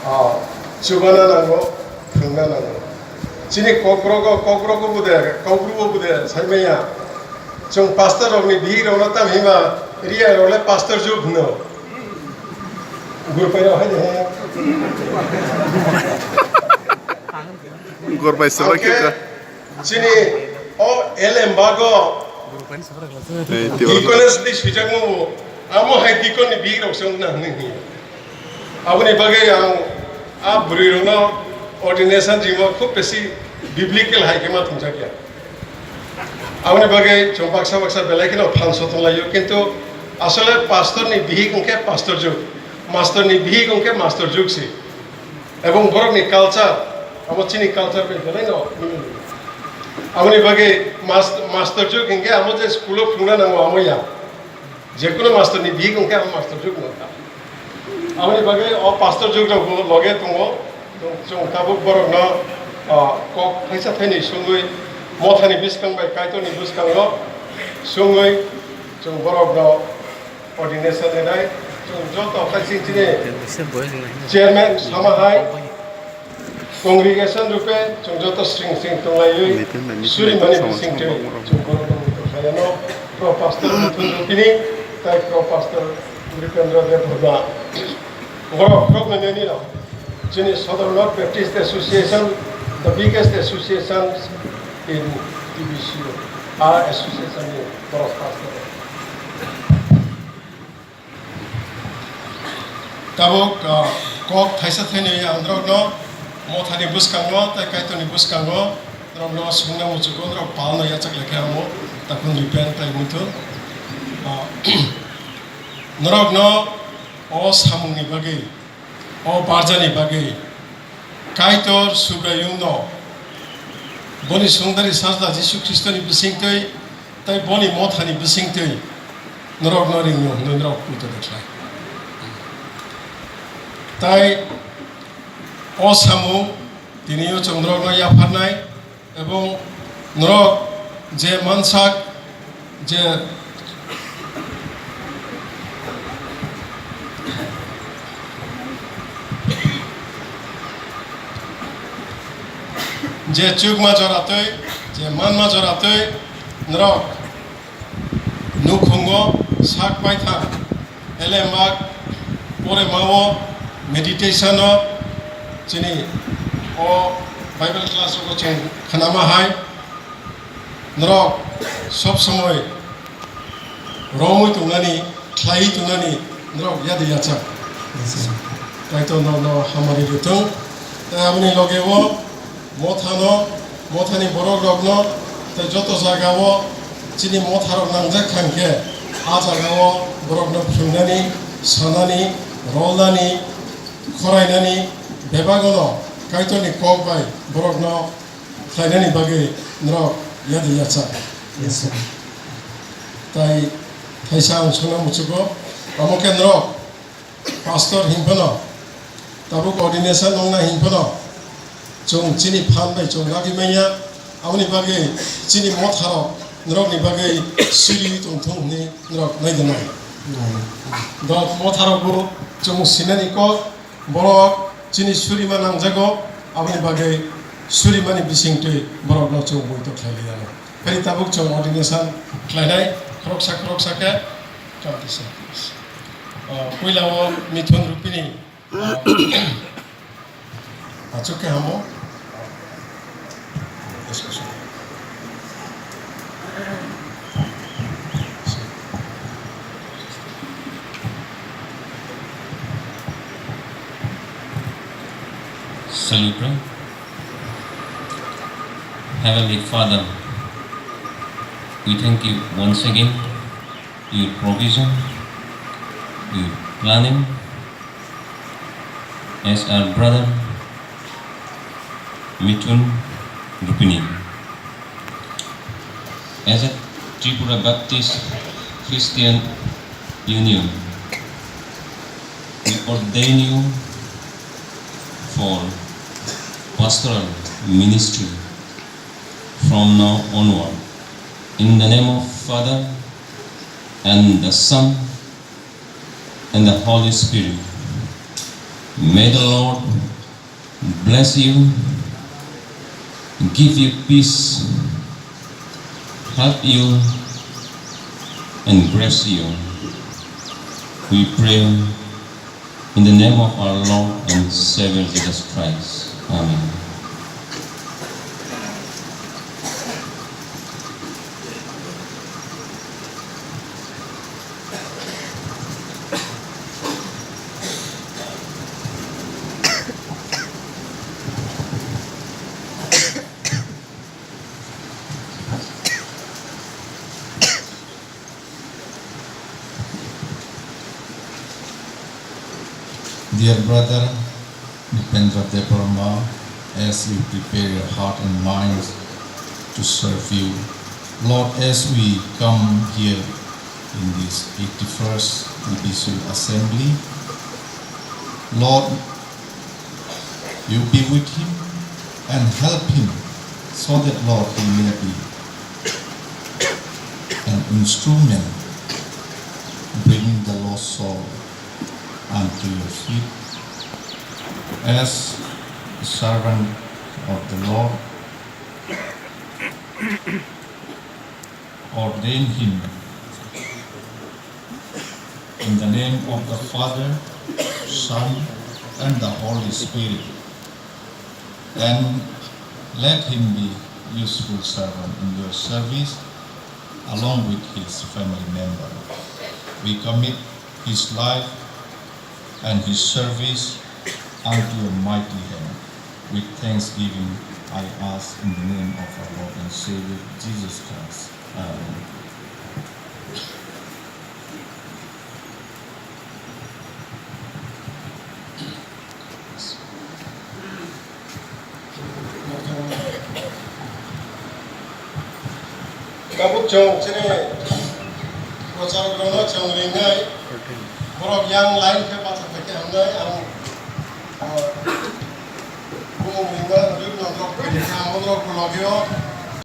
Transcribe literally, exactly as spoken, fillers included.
Ah, chubana nango, phwrwngna nango. Chini kokrogo, kokrogo bude, kokrogo bude, saimaya. Chwng pastor rokni bihik rokno tam hima, riya rok le pastor jug hwno. Gurpai rok hai de he. Gurpai sabo khe ka. Chini o L M bago Eh, tei oro. Deaconess ni swijak mo, amo hai deacon ni bihik rok se wngna hwnwi hwnwi. Aboni bagwi ang a bwrwi rokno ordination rimo khub besi biblical hai khe ma thumjak ya. Aboni bagwi chwng baksa baksa belai kheno phan sotonglai o, kintu asole pastor ni bihik wngkhe pastor jug, master ni bihik wngkhe master jug se. Ebong borokni culture, abo chini culture bai belaino mili. Aboni bagwi mas-, master jug hinkhe amo je school o phunukna nango amo ya. Jekunu master ni bihik hinkhe amo master jug no kha. Aboni bagwi o pastor jug rok bo loge tongo. Chwng tabuk borokno, ah, kok thaisa thaini sungwi mothani bwskango bai Kaitorni bwskango sungwi chwng borokno ordination rwnai, chwng joto khai sing chini chairman sama hai congregation rupe chwng joto sring sring tonglaiywi suri mani bising twi chwng borok rok khaiyano pro pastor Mithun Rupini tai pro pastor Nripendra Debbarma. Borok rok nani no chini Sodor North Baptist Association, the biggest association in T B C O, a association ni borok pastor. Tabuk, ah, kok thaisa thainwi ang norokno mothani bwskango tei Kaitorni bwskango norokno swngna muchugo, norok palno yachak lekhe amo takun repent tei muitu. Ah, norokno o samungni bagwi, o barjani bagwi Kaitor Subraiyungno boni sungdari sajla Jisu Khristoni bisingtwi tei boni mothani bisingtwi norokno ringno hwnwi norok poito de khlai. Tai o samung tini o chwng norokno yapharnai ebong norok je mansak je je chukma joratwi, je manma joratwi norok nukhungo sak paithak, elembak poremao, meditation-o, chini o Bible class-o chwng khnama hai norok sob somoi romwi tongnani, khlaiwi tongnani norok yadi yachak. Kaitor norokno hamari rwthwng. Tei aboni loge o mothano, mothani borok rokno tei joto jaga o chini motha rok nangjak thang khe, a jaga o borok no phwrwngnani, sanani, rolnani, khorainani, bebak no Kaitor ni kok bai borok no khlainani bagwi norok yadi yachak. Yes, sir. Tai thaisa ang songna muchugo, amo khe norok pastor himphano, tabuk ordination wngna himphano, chwng chini phan bai chwng lagwi manya, aboni bagwi chini motharok norokni bagwi siri tongthung hwnwi norok nai de nai. Dok motharok bo chwng sinani kok, borok chini surima nangjago, aboni bagwi surimani bisingtwi borokno chwng muitu khlai liya. Phai tabuk chwng ordination khlainai khoroksa khoroksa khe. Kamtisa. Ah, puila o Mithun Rupini, ah, achuk khe hamo. Salute. Heavenly Father, we thank you once again, your provision, your planning, as our brother Mithun Rupini. As a Tripura Baptist Christian Union, we ordain you for pastoral ministry from now onward. In the name of Father and the Son and the Holy Spirit. May the Lord bless you, give you peace, help you, and bless you. We pray in the name of our Lord and Savior Jesus Christ. Amen. Dear brother Nipendra Debbarma, as you prepare your heart and mind to serve you, Lord, as we come here in this eighty-first T B C Assembly, Lord, you be with him and help him so that, Lord, he may be an instrument bringing the lost soul unto your feet. As a servant of the Lord, ordain him in the name of the Father, Son, and the Holy Spirit, and let him be useful servant in your service along with his family member. We commit his life and his service unto your mighty hand. With thanksgiving, I ask in the name of our Lord and Savior, Jesus Christ. Amen. Tabuk chwng chini prochar rokno chwng ringnai, borok yang line khe bacha khe hamnai ang, ah, bumung ringma rwui nongkhor khe ang bono khulogio.